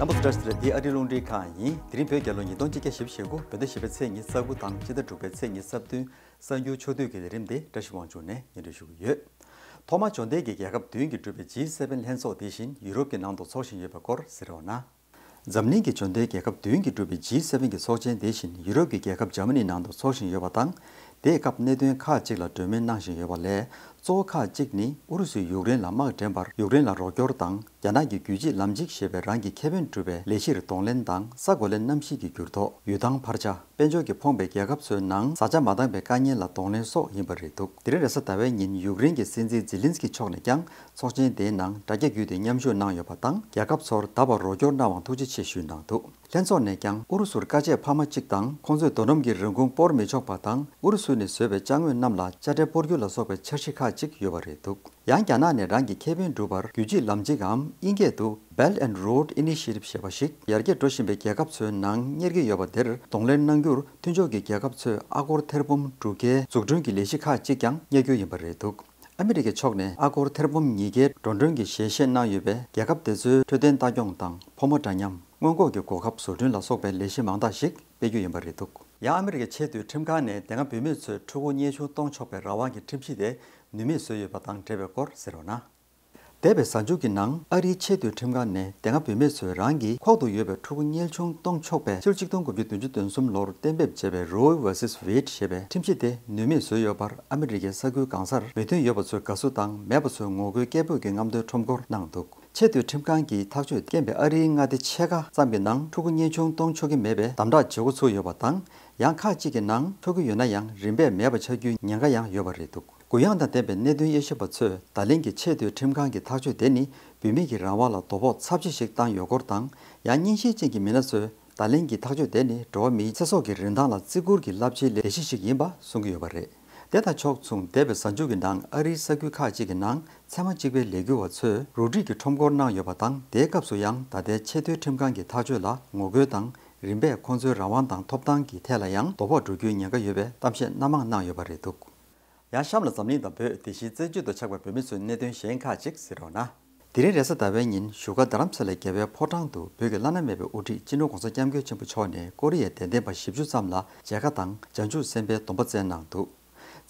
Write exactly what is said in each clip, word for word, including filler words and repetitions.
རྣམ་པ་ཚོ་བཀྲ་ཤིས་བདེ་ལེགས། འདི་ཨ་རིའི་རླུང་འཕྲིན་ཁང་ཡིན། དེ་རིང་བོད་རྒྱལ་ལོ་ཉིས་སྟོང་ཆིག་བརྒྱ་བཞི་བཅུ་ཞེ་དགུ། བོད་ཟླ་བཞི་པའི་ཚེས་ཉི་ཤུ་རྩ་དགུ་དང་ཕྱི་ཟླ་དྲུག་པའི་ཚེས་ཉི་ཤུ་རྩ་བདུན། གསར་འགྱུར་ཕྱོགས་བསྡུས་ཀྱི་ལས་རིམ་དེ་བཀྲ་ཤིས་དབང་ཕྱུག་ནས་སྙན་སྒྲོན་ཞུ་གི་ཡོད། ཐོག་མར་འབྱོར་ལྡན་གྱི་རྒྱལ་ཁབ་བདུན་གྱིས་གྲུབ་པའི་ཇི་སེ་བེན་ལྷན་ཚོགས་དེ་བཞིན་ཡུ་རོབ་ཀྱི་ནང་དུ་འཚོགས་བཞིན་ཡོད་པའི་སྐོར་གསན་རོགས་གནང་། འཛམ་གླིང་གི་འབྱོར་ལྡན་རྒྱལ་ཁབ་བདུན་གྱིས་གྲུབ་པའི་ཇི་སེ་བེན་གྱི་ཚོགས་ཆེན་དེ་བཞིན་ཡུ་རོབ་ཀྱི་རྒྱལ་ཁབ་འཇར་མ་ནི་ནང་དུ་འཚོགས་བཞིན་ཡོད་པ་དང་། དེའི་སྐབས་གནད་དོན་ཁག་ཅིག་ལ་གྲོས་མོལ་གནང་བཞིན་ཡོད་པ་ལས། གཙོ་བོ་ཁག་ཅིག་ནི་ཨུ་རུ་སུས་ཡུཀ་རེན་ལ་དམག་འདྲེན་པར་ཡུཀ་རེན་ལ་རོགས་སྐྱོར་དང་། རྒྱ་ནག་གི་རྒྱུད་གཅིག་ལམ་གཅིག་ཞེས་པའི་རང་གི་ཁེ་ཕན་སྒྲུབ་པའི་ལས་གཞིར་གདོང་ལེན་དང་། ས་གོ་ལའི་གནམ་གཤིས་ཀྱི་འགྱུར་ལྡོག་ཡུལ་ཐང་འཕར་ཆག་དཔལ་འབྱོར་གྱིས་ཕོངས་པའི་རྒྱལ་ཁབ་ཚོའི་ནང་བཟའ་བཅའ་མ་འདང་པའི་དཀའ་ངལ་ལ་གདོང་ལེན་སོགས་ཡིན་པ་རེད་འདུག་དེ་རིང་རེས་གཟའ་ཟླ་བའི་ཉིན་ཡུཀ་རེན་གྱི་སྲིད་འཛིན་ཛི་ལིན་སི་ཀི་མཆོག་ནས་ཀྱང་ཚོགས་ཆེན་དེའི་ནང་དྲ་རྒྱ་བརྒྱུད་དེ་མཉམ་ཞུགས་གནང་ཡོད་པ་དང་། རྒྱལ་ཁབ་ཚོར་ད་བར་རོགས་སྐྱོར་གནང་བར་ཐུགས་རྗེ་ཆེ་ཞུས་གནང་འདུག་ལྷན་ཚོགས་ནས་ཀྱང་ཨུ་རུ་སུར་དཀའ་སྤྱད་འཕར་མ་གཅིག་དང་། ཁོང་ཚོས་རྡོ་སྣུམ་གྱི་རིན་གོང་སྤོར་མི་ཆོག་པ་དང་། ཨུ་རུ་སུ་ནས་བཟོས་པའི་ཅ་དངོས་རྣམས་ལ་དཔྱ་ཁྲལ་སྤོར་རྒྱུ་ལ་སོགས་པའི་འཆར་གཞི་ཁག་ཅིག་ཡོད་པ་རེད་འདུག་ཡང་རྒྱ་ནག་ནས་རང་གི་ཁེ་ཕན་སྒྲུབ་པར་རྒྱུད་གཅིག་ལམ་གཅིག་གམ། དབྱིན་སྐད་དུ་Belt and Road Initiative ཞེས་པ་ཞིག་ཡར་རྒྱས་འགྲོ་བཞིན་པའི་རྒྱལ་ཁབ་ཚོའི་ནང་གཉེར་གྱི་ཡོད་པ་དེར་གདོང་ལེན་གནང་རྒྱུར། མཐུན་ཕྱོགས་ཀྱི་རྒྱལ་ཁབ་ཚོས་ཨ་སྒོར་ཐེར་འབུམ་དྲུག་བརྒྱའི་འཛུགས་སྐྲུན་གྱི་ལས་གཞི་ཁག་ཅིག་ཀྱང་གཉེར་རྒྱུ་ཡིན་པ་རེད་འདུག་ཨ་མི་རི་ཀའི་ཕྱོགས་ནས་ཨ་སྒོར་ཐེར་འབུམ་ཉིས་བརྒྱའི་འགྲོ་གྲོན་གྱི་ཞལ་བཞེས་གནང་ཡོད་པས། རྒྱལ་ཁབ་དེ་ཚོའི་འཕྲོད་བསྟེན་ལྟ་སྐྱོང་དང་། ཕོ་མོ་འདྲ་མཉམ། སྔོན་འགོག་གི་གོ་སྐབས་བཟོ་སྐྲུན་ལ་སོགས་པའི་ལས་གཞི་མང་དག་ཞིག་སྤེལ་རྒྱུ་ཡིན་པ་རེད་འདུག་ཡང་ཨ་མི་རི་ཀའི་ཆེས་མཐོའི་ཁྲིམས་ཁང་ནས་དེ་སྔ་བུད་མེད་ཚོས་ཕྲུ་གུ་གཉེན་ཆུང་གཏོང་ཆོག་པའི་རང་དབང་གི་ཁྲིམས་གཞི་དེ་ནུས་མེད་བཟོས་ཡོད་པ་དང་འབྲེལ་བའི་སྐོར་གསན་རོགས་གནང་། འདས་པའི་གཟའ་མཇུག་གི་ནང་ཨ་རིའི་ཆེས་མཐོའི་ཁྲིམས་ཁང་ནས་དེ་སྔ་བུད་མེད་ཚོས་རང་གི་ཁོག་ཏུ་ཡོད་པའི་ཕྲུ་གུ་གཉེན་ཆུང་གཏོང་ཆོག་པའི་ཕྱི་ལོ་ཆིག་སྟོང་དགུ་བརྒྱ་བདུན་ཅུ་དོན་གསུམ་ལོར་གཏན་འབེབས་བྱས་པའི་Roe versus Wade ཞེས་པའི་ཁྲིམས་གཞི་དེ་ནུས་མེད་བཟོས་ཡོད་པར་ཨ་མི་རི་ཀའི་ས་ཁུལ་གང་སར་མོས་མཐུན་ཡོད་པ་ཚོས་དགའ་བསུ་དང་། མེད་པ་ཚོས་ངོ་རྒོལ་སྐད་འབོད་ཀྱི་རྔམ་སྟོན་ཁྲོམ་སྐོར་གནང་འདུག་ཆེས་མཐོའི་ཁྲིམས་ཁང་གིས་ཐག་གཅོད་བསྐྱངས་པའི་ཨ་རིའི་མངའ་སྡེ་ཕྱེད་ཀ་ཙམ་གྱི་ནང་ཕྲུ་གུ་གཉེན་ཆུང་གཏོང་ཆོག་གི་མེད་པའི་དམ་དྲག་བྱེད་འགོ་ཚུགས་ཡོད་པ་དང་། ཡང་ཁག་ཅིག་གི་ནང་ཆོག་གི་ཡོད་ན་ཡང་རིན་པས་མེད་པ་ཆགས་རྒྱུའི་ཉེན་ཁ་ཡང་ཡོད་པ་རེད་འདུག་གུ་ཡངས་དང་ལྡན་པའི་གནད་དོན་དབྱེ་ཞིབ་པ་ཚོས་ད་ལན་གྱི་ཆེས་མཐོའི་ཁྲིམས་ཁང་གི་ཐག་གཅོད་དེ་ནི་བུད་མེད་ཀྱི་རང་དབང་ལ་དོ་ཕོག་ཚབས་ཆེ་ཞིག་བཏང་ཡོད་སྐོར་དང་། ཡང་རྙིང་ཞེན་ཅན་གྱི་མི་སྣ་ཚོས་ད་ལན་གྱི་ཐག་གཅོད་དེ་ནི་འགྲོ་བ་མིའི་ཚེ་སྲོག་གི་རིན་ཐང་ལ་བརྩི་བཀུར་གྱི་རླབས་ཆེའི་ལས་གཞི་ཞིག་ཡིན་པ་གསུང་གི་ཡོད་པ་རེད། དེ་དང་ཕྱོགས་མཚུངས། འདས་པའི་གཟའ་མཇུག་གི་ནང་ཨ་རིའི་ས་ཁུལ་ཁག་ཅིག་གི་ནང་ཚད་མ་གཅིག་པའི་ལས་འགུལ་བ་ཚོས་རོགས་སྒྲིག་གི་ཁྲོམ་སྐོར་གནང་ཡོད་པ་དང་། དེའི་སྐབས་སུ་ཡང་ད་ལྟའི་ཆེས་མཐོའི་ཁྲིམས་ཁང་གི་ཐག་གཅོད་ལ་ངོ་རྒོལ་དང་། རིམ་པས་ཁོང་ཚོའི་རང་དབང་དང་ཐོབ་ཐང་གི་ཐད་ལ་ཡང་དོ་ཕོག་འགྲོ་རྒྱུའི་ཉེན་ཁ་ཡོད་པའི་གཏམ་བཤད་སྣ་མང་གནང་ཡོད་པ་རེད་འདུག་ཡང་གཤམ་ལ་འཛམ་གླིང་དང་བོད། དེ་བཞིན་བཙན་བྱོལ་དུ་ཆགས་པའི་བོད་མི་ཚོའི་གནད་དོན་གཞན་ཁག་ཅིག་གསན་རོགས་གནང་། དེ་རིང་རེས་གཟའ་ཟླ་བའི་ཉིན་བཞུགས་སྒར་རྡ་རམ་ས་ལའི་རྒྱལ་བའི་ཕོ་བྲང་དུ་བོད་ཀྱི་བླ་ན་མེད་པའི་དབུ་ཁྲིད་སྤྱི་ནོར་༧གོང་ས་༧སྐྱབས་མགོན་ཆེན་པོ་མཆོག་ནས་ཀོ་རི་ཡའི་དད་ལྡན་པ་བཞི་བཅུ་ཙམ་ལ་མཇལ་ཁ་དང་བྱང་ཆུབ་སེམས་དཔའི་སྡོམ་པ་བསྩལ་གནང་འདུག་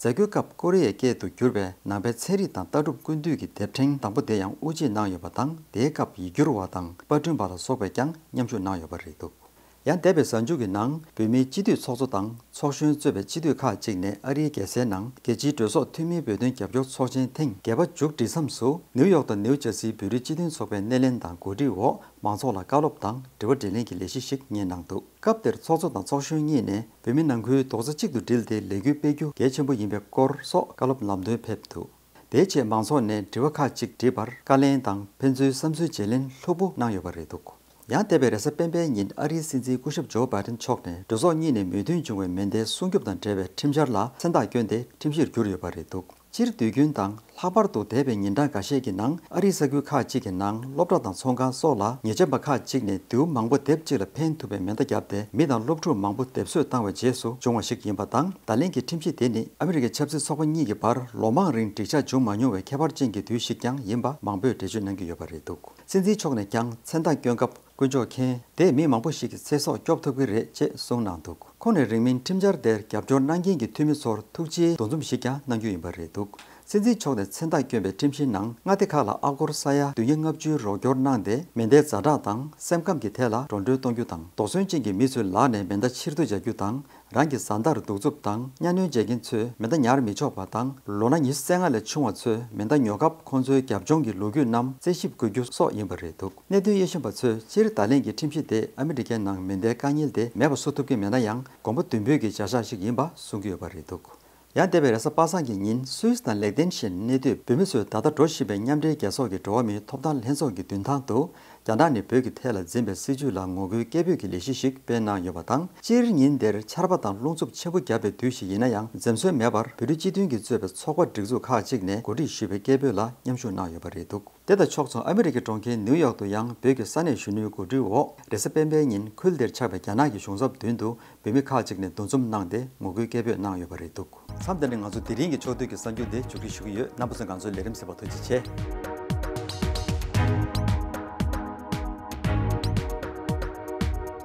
མཛད་སྒོའི་སྐབས་ཀོ་རི་ཡའི་སྐད་དུ་བསྒྱུར་བའི་ནང་པའི་ཚན་རིག་དང་ལྟ་གྲུབ་ཀུན་བཏུས་ཀྱི་དེབ་ཕྲེང་དང་པོ་དེ་ཡང་དབུ་འབྱེད་གནང་ཡོད་པ་དང་། དེའི་སྐབས་ཡིག་སྒྱུར་བ་དང་པར་སྐྲུན་པ་ལ་སོགས་པས་ཀྱང་མཉམ་ཞུགས་གནང་ཡོད་པ་རེད་འདུག་ཡང་འདས་པའི་གཟའ་མཇུག་གི་ནང་བོད་མིའི་སྤྱི་འཐུས་ཚོགས་གཙོ་དང་ཚོགས་གཞོན་གཙོས་པའི་སྤྱི་འཐུས་ཁག་ཅིག་ནས་ཨ་རིའི་རྒྱལ་སའི་ནང་རྒྱལ་སྤྱིའི་གྲོས་ཚོགས་འཐུས་མིའི་བོད་དོན་རྒྱབ་སྐྱོར་ཚོགས་ཆེན་ཐེངས་བརྒྱད་པ་མཇུག་སྒྲིལ་མཚམས་སུ། ནིའུ་ཡོག་དང་ནིའུ་ཇར་སིའི་བོད་རིགས་སྤྱི་མཐུན་ཚོགས་པའི་སྣེ་ལེན་དང་གོ་སྒྲིག་འོག་མང་ཚོགས་ལ་བཀའ་སློབ་དང་དྲི་བ་དྲིས་ལན་གྱི་ལས་གཞི་ཞིག་གཉེར་གནང་འདུག་སྐབས་དེར་ཚོགས་གཙོ་དང་ཚོགས་གཞོན་གཉིས་ནས་བོད་མི་ནང་ཁུལ་རྡོག་རྩ་གཅིག་ཏུ་བསྒྲིལ་ཏེ་ལས་འགུལ་སྤེལ་རྒྱུ་གལ་ཆེན་པོ་ཡིན་པའི་སྐོར་སོགས་བཀའ་སློབ་ལམ་སྟོན་ཕེབས་འདུག་དེའི་རྗེས་མང་ཚོགས་ནས་དྲི་བ་ཁག་ཅིག་དྲིས་པར་བཀའ་ལན་དང་ཕན་ཚུན་བསམ་ཚུལ་བརྗེ་ལེན་ལྷུག་པོ་གནང་ཡོད་པ་རེད་འདུག་ཡང་འདས་པའི་རེས་གཟའ་སྤེན་པའི་ཉིན་ཨ་རིའི་སྲིད་འཛིན་སྐུ་ཞབས་ཇོ་བྷའི་ཌེན་མཆོག་ནས་གྲོས་ཚོགས་གཉིས་ནས་མོས་མཐུན་བྱུང་བའི་མེ་མདའི་སྲུང་སྐྱོབ་དང་འབྲེལ་བའི་ཁྲིམས་འཆར་ལ་མཚན་རྟགས་བསྐྱོན་ཏེ་ཁྲིམས་གཞིར་གྱུར་ཡོད་པ་རེད་འདུག་སྤྱིར་དུས་རྒྱུན་དང་ལྷག་པར་དུ་འདས་པའི་ཉིན་གྲངས་འགའ་ཤས་ཀྱི་ནང་ཨ་རིའི་ས་ཁུལ་ཁག་ཅིག་གི་ནང་སློབ་གྲྭ་དང་ཚོང་ཁང་སོགས་ལ་ཉེས་ཅན་པ་ཁག་ཅིག་ནས་མདེའུ་མང་པོ་སྡེབ་གཅིག་ལ་འཕེན་ཐུབ་པའི་མེ་མདའ་བརྒྱབ་སྟེ་མི་དང་སློབ་ཕྲུག་མང་པོ་སྡེབ་གསོད་བཏང་བའི་རྗེས་སུ་བྱུང་བ་ཞིག་ཡིན་པ་དང་། ད་ལན་གྱི་ཁྲིམས་གཞི་དེ་ནི་ཨ་མི་རི་ཀའི་ཆབ་སྲིད་ཚོགས་པ་གཉིས་ཀྱི་བར་ལོ་མང་རིང་འགྲིག་འཇགས་བྱུང་མ་མྱོང་བའི་ཁྱད་པར་ཅན་གྱི་དུས་ཤིག་ཀྱང་ཡིན་པ་མང་པོས་འགྲེལ་བརྗོད་གནང་གི་ཡོད་པ་རེད་འདུག་སྲིད་འཛིན་མཆོག་ནས་ཀྱང་མཚན་རྟགས་བསྐྱོན་སྐབས་དཀོན་མཆོག་མཁྱེན། དེས་མི་མང་པོ་ཞིག་གི་ཚེ་སྲོག་སྐྱོབ་ཐུབ་ཀྱི་རེད་ཅེས་གསུངས་གནང་འདུག་ཁོང་ནས་རིང་མིན་ཁྲིམས་འཆར་དེར་རྒྱབ་སྐྱོར་གནང་མཁན་གྱི་འཐུས་མི་ཚོར་ཐུགས་རྗེའི་འདུ་འཛོམས་ཤིག་ཀྱང་གནང་རྒྱུ་ཡིན་པ་རེད་འདུག་སྲིད་འཛིན་མཆོག་ནས་མཚན་རྟགས་བསྐྱོན་པའི་ཁྲིམས་གཞིའི་ནང་མངའ་སྡེ་ཁག་ལ་ཨ་སྒོར་ས་ཡ་བདུན་བརྒྱ་ལྔ་བཅུའི་རོགས་སྐྱོར་གནང་སྟེ། མེ་མདའི་ཛ་དྲག་དང་སེམས་ཁམས་ཀྱི་ཐད་ལ་འགྲོ་གྲོན་གཏོང་རྒྱུ་དང་། དོགས་ཟོན་ཅན་གྱི་མི་ཚོའི་ལག་ནས་མེ་མདའ་ཕྱིར་བསྡུ་བྱ་རྒྱུ་དང་། རང་གི་བཟའ་ཟླར་གདུག་རྩུབ་དང་གཉའ་གནོན་བྱེད་མཁན་ཚོས་མེ་མདའ་ཉར་མི་ཆོག་པ་དང་། ལོ་ན་ཉི་ཤུ་རྩ་ལྔ་ལས་ཆུང་བ་ཚོས་མེ་མདའ་ཉོ་སྐབས་ཁོང་ཚོའི་རྒྱབ་ལྗོངས་ཀྱི་ལོ་རྒྱུས་རྣམས་རྩད་ཞིབ་དགོས་རྒྱུ་སོགས་ཡིན་པ་རེད་འདུག་གནད་དོན་དབྱེ་ཞིབ་པ་ཚོས་སྤྱིར་ད་ལན་གྱི་ཁྲིམས་གཞི་དེ་ཨ་མི་རི་ཀའི་ནང་མེ་མདའི་དཀའ་ངལ་དེ་མེད་པ་བཟོ་ཐུབ་ཀྱི་མེད་ན་ཡང་། གོམ་པ་མདུན་སྤོས་ཀྱི་བྱ་གཞག་ཞིག་ཡིན་པ་གསུང་གི་ཡོད་པ་རེད་འདུག་ཡང་འདས་པའི་རེས་གཟའ་པ་སངས་ཀྱི་ཉིན་སུད་སི་དང་ལེག་ཏེན་ཤན་གནས་སྡོད་བོད་མི་ཚོས་ད་ལྟ་འགྲོ་བཞིན་པའི་མཉམ་འབྲེལ་རྒྱལ་ཚོགས་ཀྱི་འགྲོ་བ་མིའི་ཐོབ་ཐང་ལྷན་ཚོགས་ཀྱི་མདུན་ཐང་དུ། རྒྱ་ནག་ནས་བོད་ཀྱི་ཐད་ལ་འཛིན་པའི་སྲིད་བྱུས་ལ་ངོ་རྒོལ་སྐད་འབོད་ཀྱི་ལས་གཞི་ཞིག་སྤེལ་གནང་ཡོད་པ་དང་། སྤྱིར་ཉིན་དེར་ཆར་པ་དང་རླུང་འཚུབ་ཆེན་པོ་བརྒྱབ་པའི་དུས་ཤིག་ཡིན་ན་ཡང་། འཛེམ་ཟོན་མེད་པར་བོད་རིགས་སྤྱི་མཐུན་གྱིས་གཙོས་པའི་ཚོགས་པ་སྒྲིག་འཛུགས་ཁག་ཅིག་ནས་གོ་སྒྲིག་ཞུས་པའི་སྐད་འབོད་ལ་མཉམ་ཞུགས་གནང་ཡོད་པ་རེད་འདུག་དེ་དང་ཕྱོགས་མཚུངས། ཨ་མི་རི་ཀའི་གྲོང་ཁྱེར་ནིའུ་ཡོག་ཏུ་ཡང་བོད་ཀྱི་ས་གནས་གཞོན་ནུའི་གོ་སྒྲིག་འོག་རེས་གཟའ་སྤེན་པའི་ཉིན་ཁུལ་དེར་ཆགས་པའི་རྒྱ་ནག་གི་གཞུང་ཚབ་མདུན་དུ་བོད་མི་ཁག་ཅིག་ནས་འདུ་འཛོམས་གནང་སྟེ་ངོ་རྒོལ་སྐད་འབོད་གནང་ཡོད་པ་རེད་འདུག་མཚམས་འདི་ནས་ང་ཚོ་དེ་རིང་གི་ཕྱོགས་བསྡུས་ཀྱི་གསར་འགྱུར་འདི་མཇུག་སྒྲིལ་ཞུ་གི་ཡོད། རྣམ་པ་ཚོས་ང་ཚོའི་ལས་རིམ་གསན་པར་ཐུགས་རྗེ་ཆེ།